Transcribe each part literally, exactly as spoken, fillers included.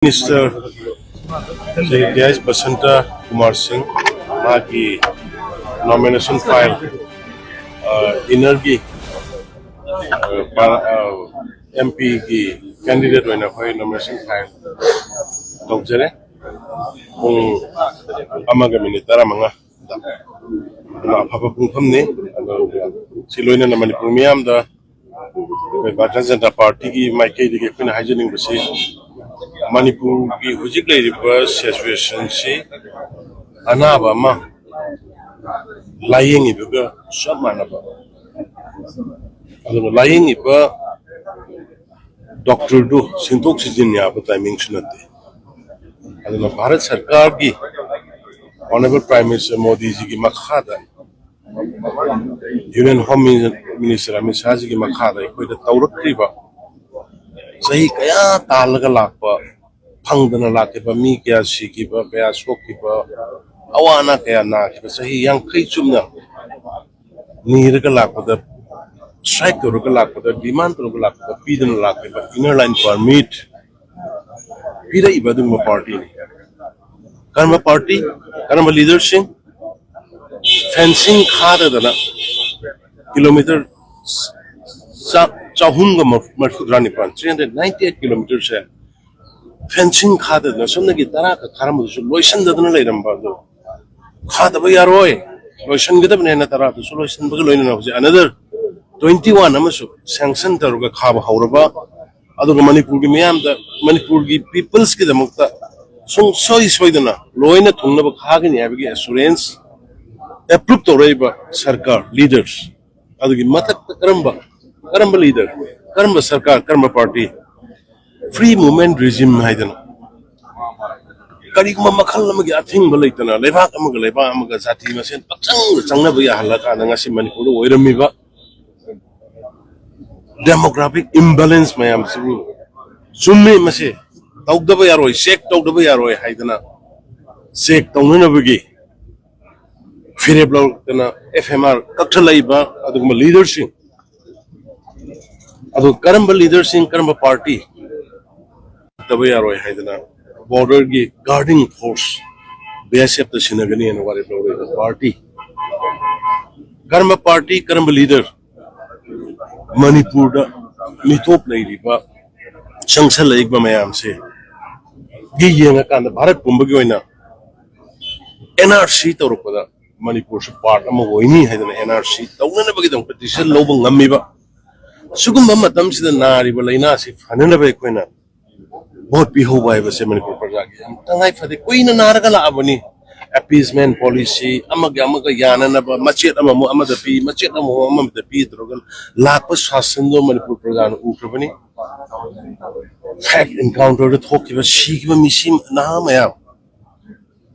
Minister Shri ꯀꯦ H Basanta Kumar ꯁꯤꯡ, ꯃꯥꯒꯤ nomination file, ꯑ, inner ꯒꯤ, ꯑ, ꯄꯥ-, ꯑ, M P ꯒꯤ candidate ꯑꯣꯏꯅ ꯑꯩꯈꯣꯏ nomination file ꯇꯧꯖꯔꯦ꯫ ꯄꯨꯡ ꯑꯃꯒ ꯃꯤꯅꯤꯠ ꯇꯔꯥꯃꯉꯥ꯫ ꯑꯗꯨꯅ ꯑꯐꯕ ꯄꯨꯡꯐꯝꯅꯤ꯫ ꯑꯗꯣ ꯁꯤ ꯂꯣꯏꯅꯅ ꯃꯅꯤꯄꯨꯔ ꯃꯤꯌꯥꯝꯗ ꯑꯩꯈꯣꯏ ꯚꯥꯔꯇꯤꯌ ꯖꯅꯇꯥ ꯄꯥꯔꯇꯤꯒꯤ ꯃꯥꯏꯀꯩꯗꯒꯤ ꯑꯩꯈꯣꯏꯅ ꯍꯥꯏꯖꯅꯤꯡꯕꯁꯤ, ꯃꯅꯤꯄꯨꯔꯒꯤ ꯍꯧꯖꯤꯛ ꯂꯩꯔꯤꯕ situation ꯁꯤ ꯑꯅꯥꯕ ꯑꯃ ꯂꯥꯏꯌꯦꯡꯉꯤꯕꯒ ꯆꯞ ꯃꯥꯟꯅꯕ, ꯑꯗꯨꯒ ꯂꯥꯏꯌꯦꯡꯉꯤꯕ doctor ꯗꯨ ꯁꯤꯟꯗꯣꯛ ꯁꯤꯟꯖꯤꯟ ꯌꯥꯕ timing ꯁꯨ ꯅꯠꯇꯦ꯫ ꯑꯗꯨꯅ ꯚꯥꯔꯠ ꯁꯔꯀꯥꯔꯒꯤ Honourable Prime Minister ꯃꯣꯗꯤꯖꯤꯒꯤ ꯃꯈꯥꯗ, Union Home Minister ꯑꯃꯤꯠ ꯁꯥꯍꯖꯤꯒꯤ ꯃꯈꯥꯗ ꯑꯩꯈꯣꯏꯗ ꯇꯧꯔꯛꯈ꯭ꯔꯤꯕ, ꯆꯍꯤ ꯀꯌꯥ ꯇꯥꯜꯂꯒ ꯂꯥꯛꯄ, ꯐꯪꯗꯅ ꯂꯥꯛꯈꯤꯕ, ꯃꯤ ꯀꯌꯥ ꯁꯤꯈꯤꯕ, ꯀꯌꯥ ꯁꯣꯛꯈꯤꯕ, ꯑꯋꯥ ꯑꯅꯥ ꯀꯌꯥ ꯅꯥꯈꯤꯕ, ꯆꯍꯤ ꯌꯥꯡꯈꯩ ꯆꯨꯝꯅ ꯅꯤꯔꯒ ꯂꯥꯛꯄꯗ, strike ꯇꯧꯔꯒ ꯂꯥꯛꯄꯗ, demand ꯇꯧꯔꯒ ꯂꯥꯛꯄꯗ ꯄꯤꯗꯅ ꯂꯥꯛꯈꯤꯕ inner line permit ꯄꯤꯔꯛꯏꯕ ꯑꯗꯨꯒꯨꯝꯕ ꯄꯥꯔꯇꯤꯅꯤ꯫ ꯀꯔꯝꯕ ꯄꯥꯔꯇꯤ? ꯀꯔꯝꯕ ꯂꯤꯗꯔꯁꯤꯡ? ꯐꯦꯟꯁꯤꯡ ꯈꯥꯗꯗꯅ ꯀꯤꯂꯣꯃꯤꯇꯔ ꯆꯥ-, ꯆꯍꯨꯝꯒ ꯃꯔꯐꯨꯇꯔꯥ ꯅꯤꯄꯥꯟ, three hundred ninety eight kilometres ꯁꯦ ꯐꯦꯟꯁꯤꯡ ꯈꯥꯗꯗꯅ, ꯁꯣꯝꯗꯒꯤ ꯇꯔꯥ ꯈꯛ ꯈꯥꯔꯝꯕꯗꯨꯁꯨ ꯂꯣꯏꯁꯤꯟꯗꯗꯅ ꯂꯩꯔꯝꯕ ꯑꯗꯨ ꯈꯥꯗꯕ ꯌꯥꯔꯣꯏ, ꯂꯣꯏꯁꯤꯟꯒꯗꯕꯅꯦꯅ ꯇꯔꯥꯗꯨꯁꯨ ꯂꯣꯏꯁꯤꯟꯕꯒ ꯂꯣꯏꯅꯅ ꯍꯧꯖꯤꯛ another twenty one ꯑꯃꯁꯨ sanction ꯇꯧꯔꯒ ꯈꯥꯕ ꯍꯧꯔꯕ꯫ ꯑꯗꯨꯒ ꯃꯅꯤꯄꯨꯔꯒꯤ ꯃꯤꯌꯥꯝꯗ, ꯃꯅꯤꯄꯨꯔꯒꯤ peoples ꯀꯤꯗꯃꯛꯇ ꯁꯨꯡꯁꯣꯏ ꯁꯣꯏꯗꯅ ꯂꯣꯏꯅ ꯊꯨꯡꯅꯕ ꯈꯥꯒꯅꯤ ꯍꯥꯏꯕꯒꯤ assurance approve ꯇꯧꯔꯛꯏꯕ ꯁꯔꯀꯥꯔ, leaders, ꯑꯗꯨꯒꯤ ꯃꯊꯛꯇ ꯀꯔꯝꯕ, ꯀꯔꯝꯕ leader, ꯀꯔꯝꯕ ꯁꯔꯀꯥꯔ, ꯀꯔꯝꯕ ꯄꯥꯔꯇꯤ? Free movement regime ꯍꯥꯏꯗꯅ ꯀꯔꯤꯒꯨꯝꯕ ꯃꯈꯜ ꯑꯃꯒꯤ ꯑꯊꯤꯡꯕ ꯂꯩꯇꯅ ꯂꯩꯕꯥꯛ ꯑꯃꯒ ꯂꯩꯕꯥꯛ ꯑꯃꯒ ꯖꯥꯇꯤ ꯃꯁꯦꯟ ꯄꯪꯆꯪꯗ ꯆꯪꯅꯕ ꯌꯥꯍꯜꯂꯀꯥꯟꯗ ꯉꯁꯤ ꯃꯅꯤꯄꯨꯔꯗ ꯑꯣꯏꯔꯝꯃꯤꯕ demographic imbalance ꯃꯌꯥꯝꯁꯤꯕꯨ ꯆꯨꯝꯃꯤ, ꯃꯁꯤ ꯇꯧꯗꯕ ꯌꯥꯔꯣꯏ, check ꯇꯧꯗꯕ ꯌꯥꯔꯣꯏ ꯍꯥꯏꯗꯅ check ꯇꯧꯅꯅꯕꯒꯤ ꯐꯤꯔꯦꯞ ꯂꯧꯔꯛꯇꯅ F M R ꯀꯛꯊꯠꯂꯛꯏꯕ ꯑꯗꯨꯒꯨꯝꯕ leaderꯁꯤꯡ ꯑꯗꯨ ꯀꯔꯝꯕ leaderꯁꯤꯡ, ꯀꯔꯝꯕ ꯄꯥꯔꯇꯤ? ꯇꯕ ꯌꯥꯔꯣꯏ ꯍꯥꯏꯗꯅ border ꯒꯤ guarding force B S F ꯇ ꯁꯤꯟꯅꯒꯅꯤ ꯍꯥꯏꯅ ꯋꯥꯔꯦꯞ ꯂꯧꯔꯤꯕ party, ꯀꯔꯝꯕ party, ꯀꯔꯝꯕ leader ꯃꯅꯤꯄꯨꯔꯗ ꯃꯤꯇꯣꯞ ꯂꯩꯔꯤꯕ ꯆꯪꯁꯜꯂꯛꯏꯕ ꯃꯌꯥꯝꯁꯦ ꯒꯤ ꯌꯦꯡꯉꯀꯥꯟꯗ ꯚꯥꯔꯠ ꯄꯨꯝꯕꯒꯤ ꯑꯣꯏꯅ N R C ꯇꯧꯔꯛꯄꯗ ꯃꯅꯤꯄꯨꯔꯁꯨ part ꯑꯃ ꯑꯣꯏꯅꯤ ꯍꯥꯏꯗꯅ N R C ꯇꯧꯅꯅꯕꯒꯤꯗꯃꯛꯇ decision ꯂꯧꯕ ꯉꯝꯃꯤꯕ ꯁꯤꯒꯨꯝꯕ ꯃꯇꯝꯁꯤꯗ ꯅꯥꯔꯤꯕ ꯂꯥꯏꯅꯥꯁꯤ ꯐꯅꯅꯕ ꯑꯩꯈꯣꯏꯅ vote ꯄꯤꯍꯧꯕ ꯍꯥꯏꯕꯁꯦ ꯃꯅꯤꯄꯨꯔ ꯄ꯭ꯔꯖꯥꯒꯤ ꯌꯥꯝ ꯇꯉꯥꯏ ꯐꯗꯦ꯫ ꯀꯨꯏꯅ ꯅꯥꯔꯒ ꯂꯥꯛꯑꯕꯅꯤ꯫ Appeasement policy, ꯑꯃꯒ ꯑꯃꯒ ꯌꯥꯅꯅꯕ, ꯃꯆꯦꯠ ꯑꯃꯃꯨꯛ ꯑꯃꯗ ꯄꯤ, ꯃꯆꯦꯠ ꯑꯃꯃꯨꯛ ꯑꯃꯗ ꯄꯤ ꯇꯧꯔꯒ ꯂꯥꯛꯄ ꯁꯥꯁꯟꯗꯣ ꯃꯅꯤꯄꯨꯔ ꯄ꯭ꯔꯖꯥꯅ ꯎꯈ꯭ꯔꯕꯅꯤ꯫ Fact encounter ꯗ ꯊꯣꯛꯈꯤꯕ, ꯁꯤꯈꯤꯕ ꯃꯤꯁꯤ ꯅꯍꯥ ꯃꯌꯥꯝ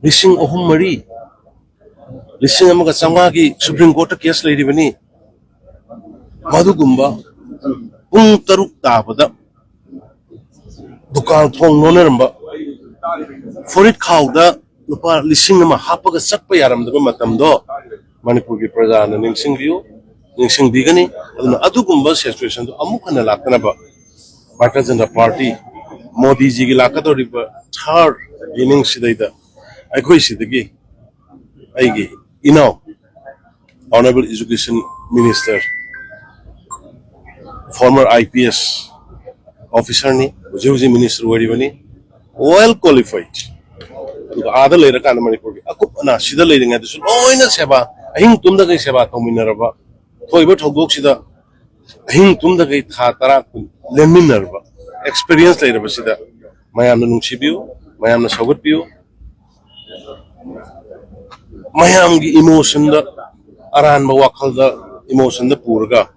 ꯂꯤꯁꯤꯡ ꯑꯍꯨꯝ ꯃꯔꯤ, ꯂꯤꯁꯤꯡ ꯑꯃꯒ ꯆꯥꯝꯃꯉꯥꯒꯤ Supreme Court ꯇ case ꯂꯩꯔꯤꯕꯅꯤ꯫ ꯃꯗꯨꯒꯨꯝꯕ ꯄꯨꯡ ꯇꯔꯨꯛ ꯇꯥꯕꯗ ꯗꯨꯀꯥꯟ ꯊꯣꯡ ꯂꯣꯟꯅꯔꯝꯕ, ꯐꯨꯔꯤꯠ ꯈꯥꯎꯗ ꯂꯨꯄꯥ ꯂꯤꯁꯤꯡ ꯑꯃ ꯍꯥꯞꯄꯒ ꯆꯠꯄ ꯌꯥꯔꯝꯗꯕ ꯃꯇꯝꯗꯣ ꯃꯅꯤꯄꯨꯔꯒꯤ ꯄ꯭ꯔꯖꯥꯅ ꯅꯤꯡꯁꯤꯡꯕꯤꯌꯨ, ꯅꯤꯡꯁꯤꯡꯕꯤꯒꯅꯤ꯫ ꯑꯗꯨꯅ ꯑꯗꯨꯒꯨꯝꯕ situation ꯗꯨ ꯑꯃꯨꯛ ꯍꯟꯅ ꯂꯥꯛꯇꯅꯕ ꯚꯥꯔꯇꯤꯌ ꯖꯅꯇꯥ ꯄꯥꯔꯇꯤ, ꯃꯣꯗꯤꯖꯤꯒꯤ ꯂꯥꯛꯀꯗꯧꯔꯤꯕ third innings ꯁꯤꯗꯩꯗ ꯑꯩꯈꯣꯏ ꯁꯤꯗꯒꯤ ꯑꯩꯒꯤ ꯏꯅꯥꯎ Honourable Education Minister, former I P S officer ꯅꯤ, ꯍꯧꯖꯤꯛ ꯍꯧꯖꯤꯛ minister ꯑꯣꯏꯔꯤꯕꯅꯤ, well qualified꯫ ꯑꯗꯨꯒ ꯑꯥꯗ ꯂꯩꯔꯀꯥꯟꯗ ꯃꯅꯤꯄꯨꯔꯒꯤ ꯑꯀꯨꯞ ꯑꯅꯥ ꯁꯤꯗ ꯂꯩꯔꯤꯉꯩꯗꯁꯨ ꯂꯣꯏꯅ ꯁꯦꯕꯥ, ꯑꯍꯤꯡ ꯇꯨꯝꯗꯈꯩ ꯁꯦꯕꯥ ꯇꯧꯃꯤꯟꯅꯔꯕ, ꯊꯣꯛꯏꯕ ꯊꯧꯗꯣꯛꯁꯤꯗ ꯑꯍꯤꯡ ꯇꯨꯝꯗꯈꯩ ꯊꯥ ꯇꯔꯥ ꯀꯨꯟ ꯂꯦꯟꯃꯤꯟꯅꯔꯕ experience ꯂꯩꯔꯕꯁꯤꯗ ꯃꯌꯥꯝꯅ ꯅꯨꯡꯁꯤꯕꯤꯌꯨ, ꯃꯌꯥꯝꯅ ꯁꯧꯒꯠꯄꯤꯌꯨ꯫ ꯃꯌꯥꯝꯒꯤ emotion ꯗ, ꯑꯔꯥꯟꯕ ꯋꯥꯈꯜꯗ, emotion ꯗ ꯄꯨꯔꯒ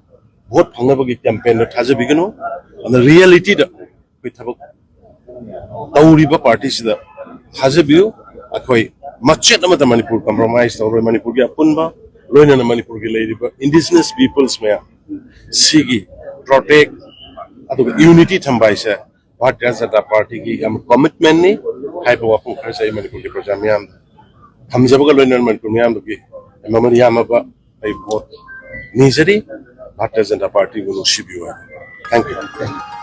vote ꯐꯪꯅꯕꯒꯤ campaign ꯗ ꯊꯥꯖꯕꯤꯒꯅꯨ꯫ ꯑꯗꯨꯅ reality ꯗ ꯑꯩꯈꯣꯏ ꯊꯕꯛ ꯇꯧꯔꯤꯕ party ꯁꯤꯗ ꯊꯥꯖꯕꯤꯌꯨ꯫ ꯑꯩꯈꯣꯏ ꯃꯆꯦꯠ ꯑꯃꯠꯇ ꯃꯅꯤꯄꯨꯔ compromise ꯇꯧꯔꯣꯏ꯫ ꯃꯅꯤꯄꯨꯔꯒꯤ ꯑꯄꯨꯟꯕ, ꯂꯣꯏꯅꯅ ꯃꯅꯤꯄꯨꯔꯒꯤ ꯂꯩꯔꯤꯕ indigenous peoples ꯃꯌꯥꯝ ꯁꯤꯒꯤ protect ꯑꯗꯨꯒ unity ꯊꯝꯕ ꯍꯥꯏꯁꯦ ꯚꯥꯔꯇꯤꯌ ꯖꯅꯇꯥ ꯄꯥꯔꯇꯤꯒꯤ ꯌꯥꯝ commitment ꯅꯤ ꯍꯥꯏꯕ ꯋꯥꯐꯝ ꯈꯔꯁꯦ ꯑꯩ ꯃꯅꯤꯄꯨꯔꯒꯤ ꯄ꯭ꯔꯖꯥ ꯃꯤꯌꯥꯝꯗ ꯊꯝꯖꯕꯒ ꯂꯣꯏꯅꯅ ꯃꯅꯤꯄꯨꯔ ꯃꯤꯌꯥꯝꯗꯨꯒꯤ ꯃꯃꯜ ꯌꯥꯝꯃꯕ ꯑꯩ vote ꯅꯤꯖꯔꯤ꯫ ꯚꯥꯔꯇꯤꯌ ꯖꯅꯇꯥ ꯄꯥꯔꯇꯤꯕꯨ ꯅꯨꯡꯁꯤꯕꯤꯌꯨ ꯍꯥꯏꯅ꯫ Thank you꯫